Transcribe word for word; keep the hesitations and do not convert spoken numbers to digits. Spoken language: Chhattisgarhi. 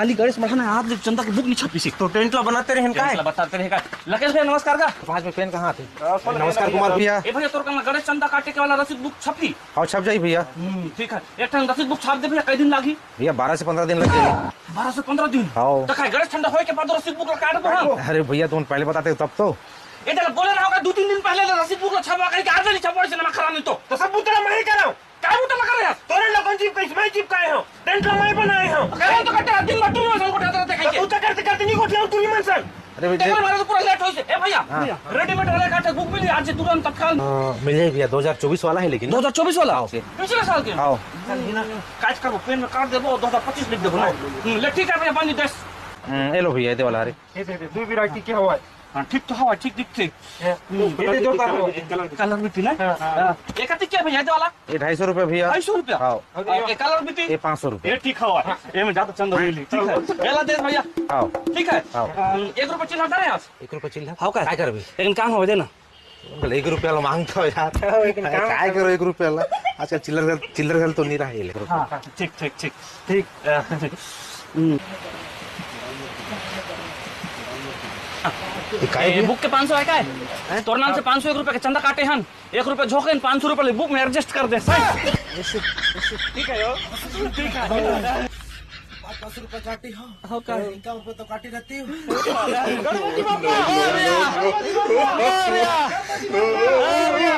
खाली गणेश मढ़ा ना, आज ले चंदा के book नहीं छपिस हे। तो tent ला बनाते रहे हैं, tent ला बताते रहे का? लकेश भैया, नमस्कार का? पाँच में पेन कहाँ थे? नमस्कार कुमार भैया। ए भैया, तोर कना गणेश चंदा काटे के वाला रसीद book छपी? हाँ, छप जाई भैया। हम्म, ठीक है। एक ठन रसीद book छाप दे भैया, कई दिन लागही? भैया, बारह से पन्द्रह दिन लग जाई। बारह से पन्द्रह दिन? हाँ। तो का गणेश चंदा होए के बाद रसीद book ला काटबो हम? अरे भैया, तुम पहले बताते तब तो। ए, तेला बोले रहा होगा दू तीन दिन पहले ले रसीद book ला छपवा करके, आज नहीं छपवा, ऐसे नमा खराब नहीं तो। तो सब बुतरा मैं ही कराऊं। काय बुतरा करे यार? तोरे लोगन चिपकाइस, मैं चिपकाए हूं। Tent ला मैं बनाए हूं। करे तो कटे दिन भर तू मन संग गोठियात रहिथे। तो तू तो करते करते नहीं गोठियात हस, तू ही मन संग। अरे भैया, तेरे मारे तो पूरा late होइस हे। ए भैया, हाँ। Readymade वाला काटे book मिली आज से तुरंत तत्काल। हाँ, मिल जाई भैया, दो हज़ार चौबीस वाला है लेकिन। दो हज़ार चौबीस वाला? हाँ। पिछले साल के? हाँ। काज करबो, पेन में काट देबो, दो हज़ार पच्चीस लिख देबो ना। हम्म, ले ठीक है भैया, बन दस। हम्म, ये लो भैया, ये वाला, अरे। ये दे दे, दू variety के हवा है। हाँ, ठीक तो हवा, ठीक दिखथे। ये, हम्म, ये दे दो, colour। Colour भी पीला है? हाँ। हाँ। ये कति के भैया, ये वाला? ये ढाई सौ रुपया भैया। ढाई सौ रुपया? हाँ। और ये colour भी पी? ये पाँच सौ रुपया। ये ठीक हवा। हाँ। ये में ज्यादा चंदा ले ली, ठीक है? ये ला दे भैया। हाँ। ठीक है? हाँ। हम्म, एक रुपया चिल्ला दे रहे हैं आज। एक रुपया चिल्ला? हाँ, का? काय करबे? लेकिन काम हो दे ना। अंकल, एक रुपया ला मांगता हो यार। हाँ, लेकिन अरे, काम काय करो एक रुपया ला? आजकल चिल्लर घर, चिल्लर घर तो नहीं रहा है, एक रुपया। हाँ, हाँ, ठीक, ठीक, ठीक, ठीक। हम्म। ये काय ये भैया? Book के पाँच सौ है काय? हैं? तोर नाम से पाँच सौ एक रुपया के चंदा काटे हन। एक रुपया झोंके, पाँच सौ रुपया ले book में adjust कर दे, सही? ठीक है यो। ठीक है। पाँच सौ रुपया काटी हो। हो का? इनका ऊपर तो काटी रहती हो। गणपति बप्पा, हो रे। हो रे।